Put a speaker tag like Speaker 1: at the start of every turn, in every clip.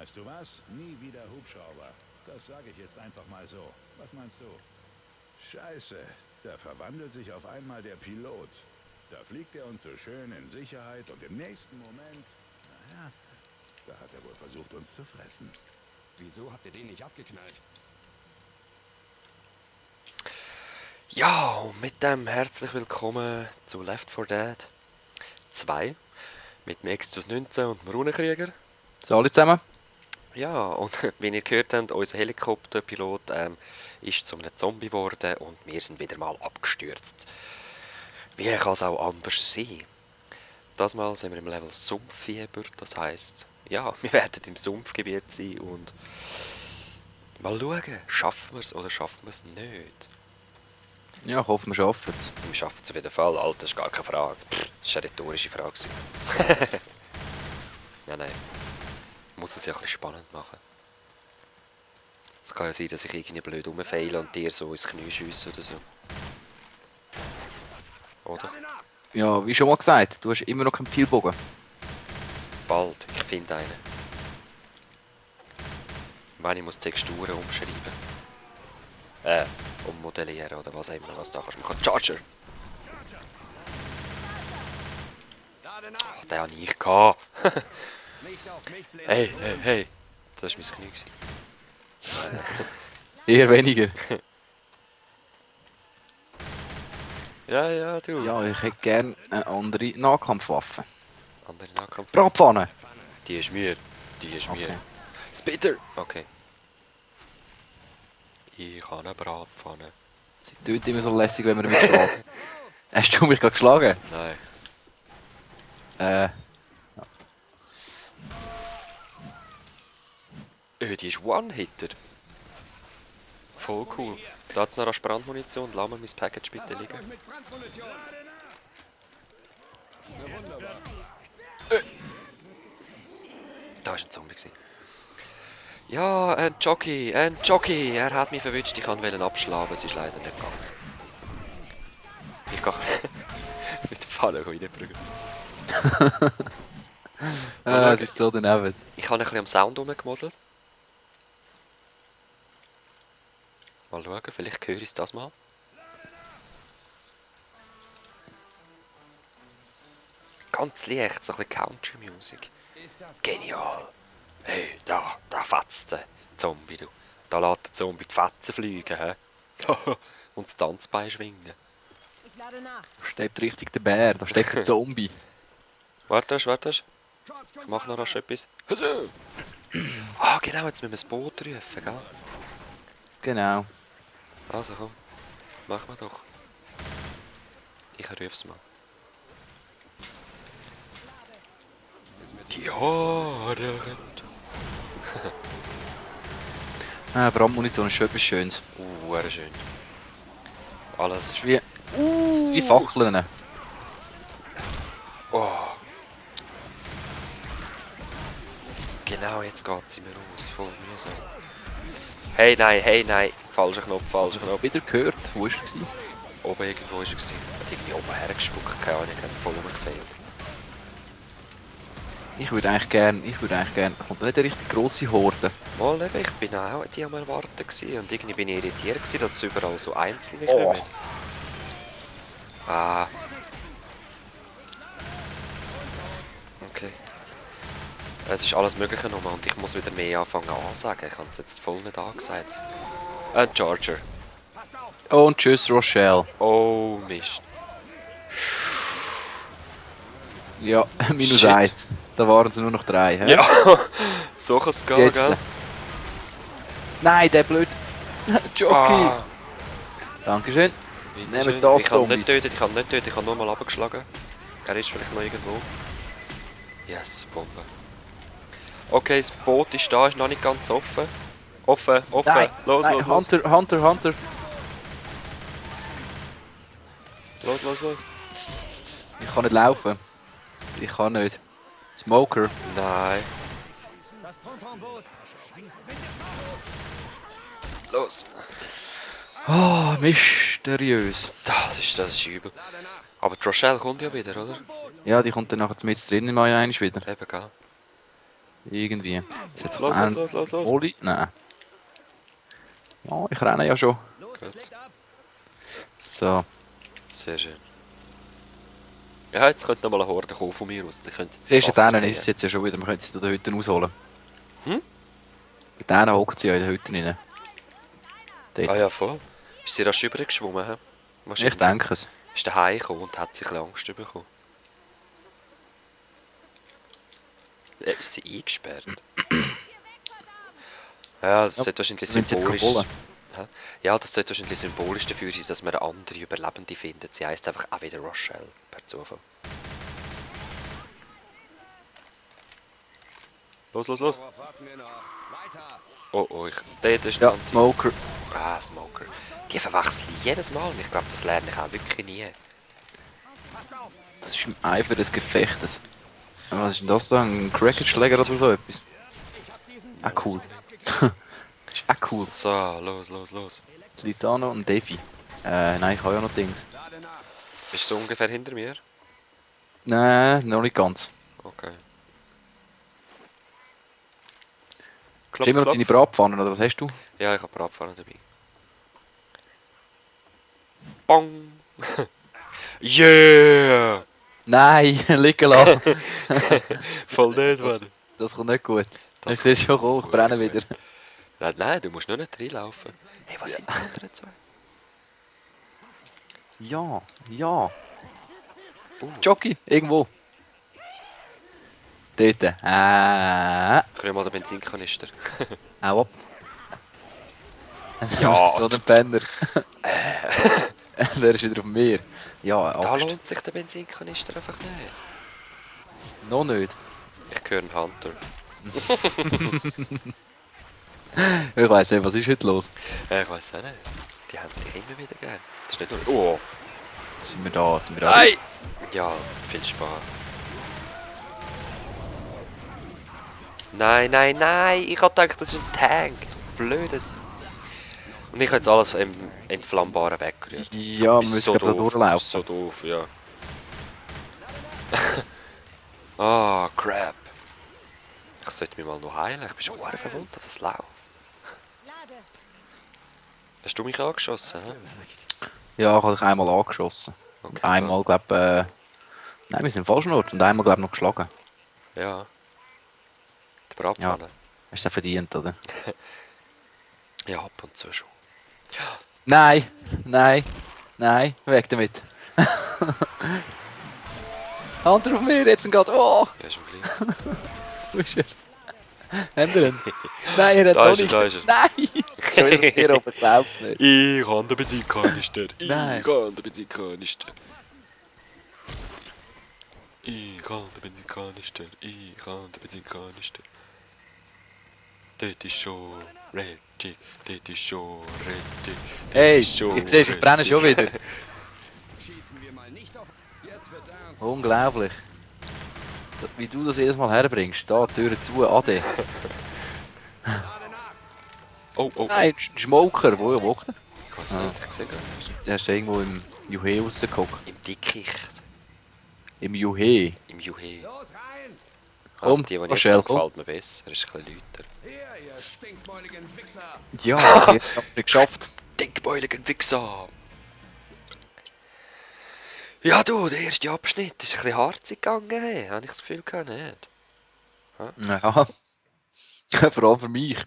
Speaker 1: Weißt du was? Nie wieder Hubschrauber. Das sage ich jetzt einfach mal so. Was meinst du? Scheiße, da verwandelt sich auf einmal der Pilot. Da fliegt er uns so schön in Sicherheit und im nächsten Moment, naja, da hat er wohl versucht, uns zu fressen.
Speaker 2: Wieso habt ihr den nicht abgeknallt?
Speaker 3: Ja, und mit dem herzlich willkommen zu Left 4 Dead 2 mit dem Extus 19 und dem Runenkrieger.
Speaker 4: So, alle zusammen.
Speaker 3: Ja, und wie ihr gehört habt, unser Helikopterpilot ist zu einem Zombie geworden und wir sind wieder mal abgestürzt. Wie kann es auch anders sein? Das Mal sind wir im Level Sumpffieber, das heisst, ja, wir werden im Sumpfgebiet sein und mal schauen, schaffen wir es oder schaffen wir es nicht.
Speaker 4: Ja, ich hoffe, wir schaffen es.
Speaker 3: Wir schaffen es auf jeden Fall, Alter, das ist gar keine Frage. Das war eine rhetorische Frage. Nein. Ich muss es ja ein bisschen spannend machen. Es kann ja sein, dass ich irgendwie blöd rumfeile und dir so ins Knie schiesse oder so. Oder?
Speaker 4: Ja, wie schon mal gesagt, du hast immer noch keinen Pfeilbogen.
Speaker 3: Bald, ich finde einen. Ich meine, ich muss Texturen umschreiben. Ummodellieren oder was auch immer, was da kannst du machen. Charger! Oh, den habe ich gehabt. Hey. Das war mein Knie.
Speaker 4: Eher weniger.
Speaker 3: Ja, du.
Speaker 4: Ja, ich hätte gerne eine andere Nahkampfwaffe.
Speaker 3: Andere Nahkampf.
Speaker 4: Bratpfanne!
Speaker 3: Die ist mir.
Speaker 4: Okay.
Speaker 3: Spitter! Okay. Ich habe eine Bratpfanne.
Speaker 4: Sie tut immer so lässig, wenn man damit schlägt. Hast du mich gerade geschlagen?
Speaker 3: Nein. Die ist One-Hitter. Voll cool. Da hat es noch Brandmunition. Lass mir mein Package bitte liegen. Da war ein Zombie. Ja, ein Jockey. Er hat mich verwünscht. Ich kann ihn abschlagen, aber es ist leider nicht gegangen. Ich kann mit der Pfanne reinprügeln.
Speaker 4: Es ist so daneben.
Speaker 3: Ich habe ein bisschen am Sound rumgemodelt. Mal schauen, vielleicht höre ich es das mal. Ganz leicht, so ein bisschen Country-Music. Genial! Hey, da fetzt der Zombie, du. Da lässt der Zombie die Fetzen fliegen, hä? Und das Tanzbein schwingen.
Speaker 5: Ich lade nach.
Speaker 4: Da steht richtig der Bär, da steht der Zombie.
Speaker 3: Warte. Ich mach noch rasch etwas. Ah, genau, jetzt müssen wir das Boot rufen, gell?
Speaker 4: Genau.
Speaker 3: Also komm, mach mal doch. Ich ruf's mal. Die Haare.
Speaker 4: Brandmunition ist schon etwas Schönes.
Speaker 3: Schön. Alles.
Speaker 4: Das ist wie Fackeln.
Speaker 3: Oh. Genau, jetzt geht's immer raus. Voll mühsam. Hey, nein. Falscher Knopf.
Speaker 4: Ich habe wieder gehört. Wo war er?
Speaker 3: Oben irgendwo war er. Hat irgendwie oben hergespuckt. Keine Ahnung, ich habe voll rumgefehlt.
Speaker 4: Ich würde eigentlich gern. Kommt da nicht eine richtig grosse Horde?
Speaker 3: Mal eben, ich bin auch die am Erwarten gewesen. Und irgendwie bin ich irritiert gewesen, dass es überall so einzelne
Speaker 4: Oh.
Speaker 3: kommen. Ah. Okay. Es ist alles Mögliche nochmal und ich muss wieder mehr anfangen ansagen. Ich habe es jetzt voll nicht angesagt. Ein Charger.
Speaker 4: Oh, und tschüss, Rochelle.
Speaker 3: Oh, Mist.
Speaker 4: Ja, minus
Speaker 3: Shit.
Speaker 4: 1. Da waren es nur noch 3. Hä?
Speaker 3: Ja, so kann es gehen,
Speaker 4: Jetzt.
Speaker 3: gell?
Speaker 4: Nein, der blöd. Jockey.
Speaker 3: Ah,
Speaker 4: Dankeschön.
Speaker 3: bitteschön.
Speaker 4: Nehmen das
Speaker 3: Ich kann ihn
Speaker 4: Zombies.
Speaker 3: nicht töten, ich habe nur mal abgeschlagen. Er ist vielleicht noch irgendwo. Yes, Bombe. Okay, das Boot ist da, ist noch nicht ganz offen. Offen.
Speaker 4: Nein,
Speaker 3: Los.
Speaker 4: Hunter.
Speaker 3: Los.
Speaker 4: Ich kann nicht laufen. Ich kann nicht. Smoker.
Speaker 3: Nein. Los.
Speaker 4: Oh, mysteriös.
Speaker 3: Das ist übel. Aber die Rochelle kommt ja wieder, oder?
Speaker 4: Ja, die kommt dann nachher mit drin im Mai wieder.
Speaker 3: Eben, gell?
Speaker 4: Irgendwie. Jetzt hat sich
Speaker 3: Los,
Speaker 4: der
Speaker 3: los, los, los, los.
Speaker 4: Oli. Nein. Ja, ich renne ja schon.
Speaker 3: Gut.
Speaker 4: So.
Speaker 3: Sehr schön. Ja, jetzt könnte noch mal eine Horde kommen von mir aus. Die könnte jetzt
Speaker 4: Siehst du,
Speaker 3: Wasser
Speaker 4: denen
Speaker 3: gehen.
Speaker 4: ist es jetzt ja schon wieder. Wir können sie in der Hütte ausholen.
Speaker 3: Hm?
Speaker 4: Mit denen hockt sie ja in der Hütte rein. Dort.
Speaker 3: Ah ja, voll. Ist sie rasch rübergeschwommen, hä?
Speaker 4: Ich denke es.
Speaker 3: Ist daheim gekommen und hat sich ein bisschen Angst bekommen. Ist sie eingesperrt? Ja, das sollte wahrscheinlich
Speaker 4: wenn sie jetzt
Speaker 3: symbolisch...
Speaker 4: holen.
Speaker 3: Hä? Ja, das sollte wahrscheinlich symbolisch dafür sein, dass man eine andere Überlebende findet. Sie heisst einfach auch wieder Rochelle, per Zufall. Los, los, los!
Speaker 2: Worauf warten wir noch? Weiter!
Speaker 3: Oh, oh, dort ist
Speaker 4: Ja,
Speaker 3: ein Anti.
Speaker 4: Smoker.
Speaker 3: Ah, Smoker. Die verwechsel ich jedes Mal und ich glaube, das lerne ich auch wirklich nie.
Speaker 4: Das ist im Eifer des Gefechtes. Was ist denn das da? Ein Crackage-Schläger oder so etwas? Ah, cool. ist auch cool.
Speaker 3: So, los, los, los.
Speaker 4: Litano und Defi. Nein, ich habe ja noch Dings.
Speaker 3: Bist du ungefähr hinter mir?
Speaker 4: Nein, noch nicht ganz.
Speaker 3: Okay.
Speaker 4: Hast du immer noch deine Bratpfannen oder was hast du?
Speaker 3: Ja, ich habe Bratpfanne dabei. Bong! Yeah!
Speaker 4: Nein, liegen lassen.
Speaker 3: Voll das, Mann.
Speaker 4: Das kommt nicht gut.
Speaker 3: Das
Speaker 4: Ich sehe es schon kommen, ich
Speaker 3: kommt
Speaker 4: brenne
Speaker 3: gut.
Speaker 4: wieder.
Speaker 3: Nein, nein, du musst nur nicht reinlaufen. Hey, was sind die anderen zwei?
Speaker 4: Ja, ja.
Speaker 3: Oh.
Speaker 4: Jockey, irgendwo. Dort.
Speaker 3: Ich kriege mal den Benzinkanister.
Speaker 4: Hau ab.
Speaker 3: Ja.
Speaker 4: So ein Penner. Der ist wieder auf mir. Ja,
Speaker 3: Da
Speaker 4: Angst.
Speaker 3: lohnt sich der Benzinkanister einfach nicht.
Speaker 4: Noch nicht.
Speaker 3: Ich höre einen Hunter.
Speaker 4: Ich weiss nicht, was ist heute los?
Speaker 3: Ich weiß auch nicht. Die haben dich immer wieder gern. Das ist nicht nur... Oh!
Speaker 4: Sind wir da? Sind wir da?
Speaker 3: Nein! Ja, viel Spaß. Nein, nein, nein! Ich hab gedacht, das ist ein Tank. Du Blödes. Und ich habe jetzt alles im Entflammbaren weggerührt.
Speaker 4: Ja, wir
Speaker 3: Bist
Speaker 4: müssen
Speaker 3: so
Speaker 4: gerade da
Speaker 3: doof.
Speaker 4: durchlaufen.
Speaker 3: So doof, ja. Ah, crap. Ich sollte mich mal noch heilen. Ich bin schon sehr verwundert, dass es läuft. Hast du mich angeschossen? Hä?
Speaker 4: Ja, ich habe dich einmal angeschossen.
Speaker 3: Okay,
Speaker 4: Einmal, glaube nein, wir sind im falschen Ort. Und einmal, glaube noch geschlagen.
Speaker 3: Ja. Die Bratpfanne.
Speaker 4: Hast du das verdient, oder?
Speaker 3: Ja, ab und zu schon.
Speaker 4: Nein! Nein! Nein! Weg damit! Hand auf mir, jetzt geht. Oh!
Speaker 3: Ja, ist mir gleich.
Speaker 4: Wo ist er? Habt ihr ihn? Nein, er hat
Speaker 3: Da
Speaker 4: noch
Speaker 3: ist er,
Speaker 4: nicht.
Speaker 3: da ist er.
Speaker 4: Nein! Schon wieder auf mir oben, ich glaub's nicht.
Speaker 3: Ich habe den Benzinkanister.
Speaker 4: Nein.
Speaker 3: Ich habe den Benzinkanister. Ich habe den Benzinkanister. Ich habe den Benzinkanister. Das ist schon Reggie. Das ist schon Reggie.
Speaker 4: Hey, ich sehe, ich brenne schon wieder.
Speaker 2: Schießen wir mal nicht auf. Jetzt wird's ernst.
Speaker 4: Unglaublich. Wie du das jedes Mal herbringst. Da, Türen zu, Ade.
Speaker 3: Oh, oh,
Speaker 4: Nein, ein Schmoker. Wo wohnt er?
Speaker 3: ich weiß nicht, ich sehe gar nicht.
Speaker 4: Der ist irgendwo im Juhe rausgeguckt.
Speaker 3: Im Dickicht.
Speaker 4: Im Juhe.
Speaker 3: Im Juhe.
Speaker 2: Los rein!
Speaker 3: Also
Speaker 4: Und,
Speaker 3: die jetzt
Speaker 4: Rochelle,
Speaker 3: so
Speaker 4: komm.
Speaker 3: gefällt mir besser. Er ist ein bisschen lauter.
Speaker 2: Hier, ihr stinkmäuligen Wichser!
Speaker 4: Ja, ich hab's geschafft.
Speaker 3: Dickbeuligen Wichser! Ja du, der erste Abschnitt ist ein bisschen harzig gegangen, hey. Habe ich das Gefühl gehabt, nicht?
Speaker 4: Ja. Vor allem für mich.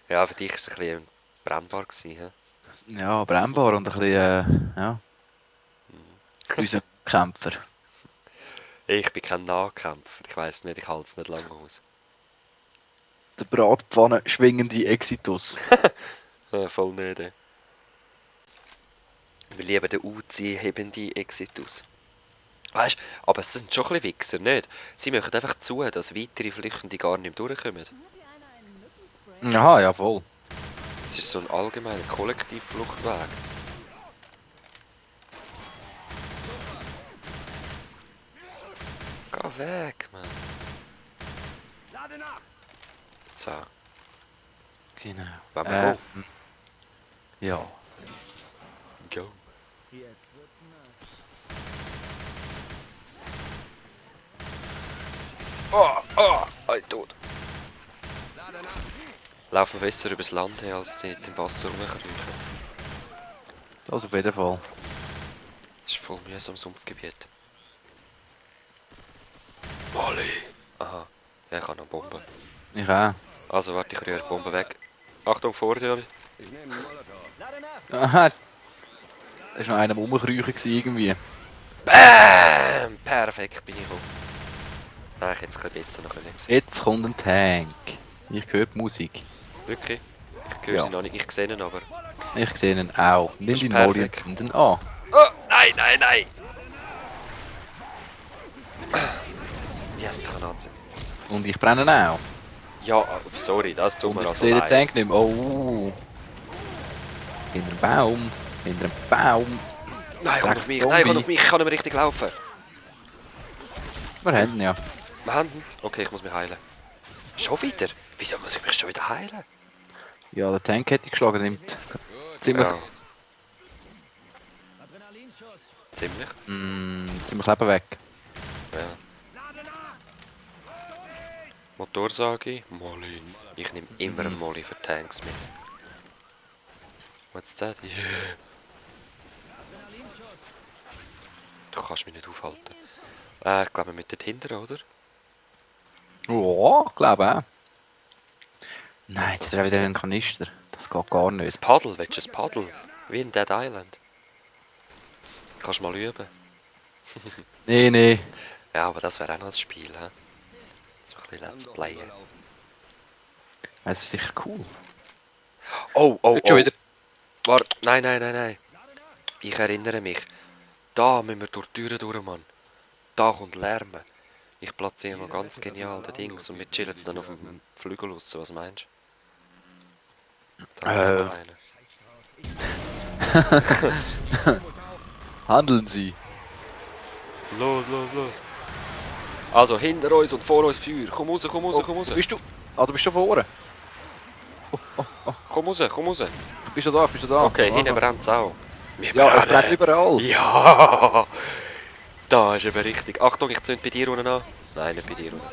Speaker 3: Ja, für dich war es ein bisschen brennbar gewesen, he?
Speaker 4: Ja, brennbar und ein bisschen, ja. Unser Kämpfer.
Speaker 3: Ich bin kein Nahkämpfer. Ich weiss nicht, ich halte es nicht lange aus.
Speaker 4: Der Bratpfanne schwingende Exitus.
Speaker 3: Voll nicht, ey. Wir lieben den UC-hebende Exitus. Weißt du, aber es sind schon ein bisschen Wichser, nicht? Sie machen einfach zu, dass weitere Flüchtende gar nicht mehr durchkommen.
Speaker 4: Aha, ja voll.
Speaker 3: Es ist so ein allgemeiner Kollektivfluchtweg. Geh weg, Mann.
Speaker 2: Lade nach!
Speaker 3: So,
Speaker 4: Genau.
Speaker 3: wollen wir
Speaker 4: Ja.
Speaker 3: go? Go. Oh, oh, ein Tod. Laufen besser übers Land her, als dort im Wasser rumkriechen.
Speaker 4: Das auf jeden Fall.
Speaker 3: Das ist voll mühsam Sumpfgebiet. Molly! Aha. Ja, ich habe noch Bomben.
Speaker 4: Ich auch.
Speaker 3: Also warte, ich rühre die Bombe weg. Achtung, vor dir.
Speaker 2: Ich nehme einen Molotow.
Speaker 4: Aha. Da war noch einer am Rumkriechen gewesen irgendwie.
Speaker 3: BÄM! Perfekt bin ich gekommen. Nein, ich hätte es ein bisschen besser noch können sehen.
Speaker 4: Jetzt kommt ein Tank. Ich höre die Musik.
Speaker 3: Wirklich? Ich höre
Speaker 4: Ja.
Speaker 3: sie noch nicht, ich sehe ihn aber.
Speaker 4: Ich sehe ihn auch. Nimm
Speaker 3: ist
Speaker 4: die Molly und
Speaker 3: perfekt.
Speaker 4: zünd ihn an.
Speaker 3: Oh, nein, nein, nein! Yes, ich kann anzünden.
Speaker 4: Und ich brenne ihn auch.
Speaker 3: Ja, sorry, das tut
Speaker 4: Und
Speaker 3: mir
Speaker 4: ich
Speaker 3: also
Speaker 4: sehe den
Speaker 3: leid.
Speaker 4: Tank nicht mehr. Oh. Hinter einem Baum. Hinter einem Baum.
Speaker 3: Nein, komm auf mich,
Speaker 4: Zombie.
Speaker 3: nein, komm auf mich, ich kann nicht mehr richtig laufen.
Speaker 4: Wir haben ihn ja.
Speaker 3: Wir haben ihn. Okay, ich muss mich heilen. Schon wieder? Wieso muss ich mich schon wieder heilen?
Speaker 4: Ja, der Tank hätte ich geschlagen. Nimmt ziemlich,
Speaker 3: Ja. Ziemlich.
Speaker 4: ziemlich Leben weg.
Speaker 3: Ja. Motorsage, Molly. Ich nehme immer einen Molly für Tanks mit. What's that? Yeah. Du kannst mich nicht aufhalten. Ich glaube, mit dort hinten, oder?
Speaker 4: Ja, glaube auch. Nein,
Speaker 3: Jetzt
Speaker 4: jetzt hat er wieder einen Kanister. Das geht gar
Speaker 3: Ein
Speaker 4: nicht.
Speaker 3: Paddel, willst du ein Paddel? Wie in Dead Island. Kannst du mal üben.
Speaker 4: Nee, nee.
Speaker 3: Ja, aber das wäre auch noch ein Spiel, hä? So ein bisschen Let's Playen.
Speaker 4: Das ist sicher cool.
Speaker 3: Oh, oh,
Speaker 4: Jetzt schon
Speaker 3: oh.
Speaker 4: wieder.
Speaker 3: Warte, nein, nein, nein, nein. Ich erinnere mich. Da müssen wir durch die Türen durch, Mann. Da kommt Lärm. Ich platziere mal ganz genial den Dings und wir chillen jetzt dann auf dem Flügel raus. Was meinst du? Da ist noch einer.
Speaker 4: Handeln Sie.
Speaker 3: Los, los, los. Also hinter uns und vor uns Feuer. Komm raus, komm raus, komm raus.
Speaker 4: Wo bist du? Ah, du bist schon vorne.
Speaker 3: Komm raus, komm raus.
Speaker 4: Du bist schon da, bist du da.
Speaker 3: Okay,
Speaker 4: Ah.
Speaker 3: hinten brennt es auch. Wir
Speaker 4: Ja, es
Speaker 3: brennen.
Speaker 4: brennt überall.
Speaker 3: Ja! Da ist eben richtig. Achtung, ich zünd bei dir unten an. Nein, nicht bei dir unten.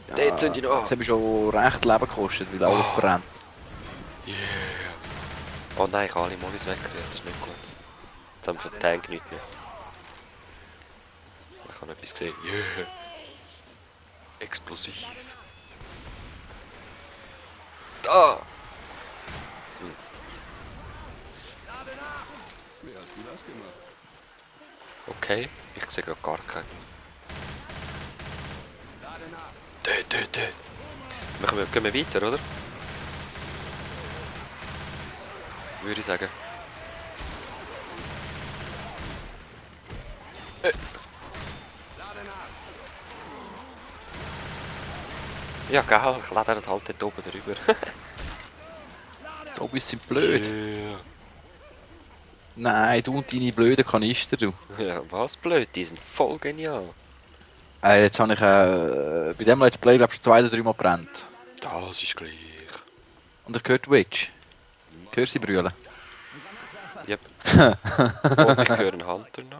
Speaker 4: Ja,
Speaker 3: Dort zünd ich noch
Speaker 4: das
Speaker 3: an.
Speaker 4: hat mich schon recht Leben gekostet, weil alles brennt.
Speaker 3: Oh nein, ich habe alle Mollys weggerührt, das ist nicht gut. Jetzt haben wir für den Tank nichts mehr. Ich habe etwas gesehen. Yeah. Explosiv. Da!
Speaker 2: Wie hast du das gemacht?
Speaker 3: Okay, ich sehe gerade gar keinen. Dort. Gehen wir weiter, oder? Würde ich sagen. Ja, geil, ich lade halt dort oben drüber.
Speaker 4: So ein bisschen blöd.
Speaker 3: Yeah.
Speaker 4: Nein, du und deine blöden Kanister, du.
Speaker 3: Ja, was blöd, die sind voll genial.
Speaker 4: Jetzt habe ich bei dem Let's Play, glaube ich, schon 2 oder 3 Mal brennt.
Speaker 3: Das ist gleich.
Speaker 4: Und ich höre die Witch. Ich höre sie brüllen.
Speaker 3: Yep. Und ich höre einen Hunter noch.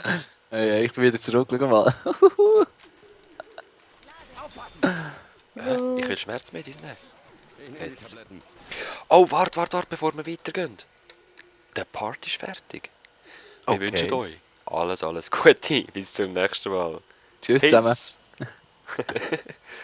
Speaker 4: Hey, ich bin wieder zurück, schau mal.
Speaker 3: Ich will Schmerzmedis nehmen.
Speaker 2: Ich nehme die
Speaker 3: Jetzt.
Speaker 2: Tabletten.
Speaker 3: Oh, warte, bevor wir weitergehen. Der Part ist fertig. Wir
Speaker 4: Okay.
Speaker 3: wünschen euch alles Gute. Bis zum nächsten Mal.
Speaker 4: Tschüss zusammen.
Speaker 3: Peace.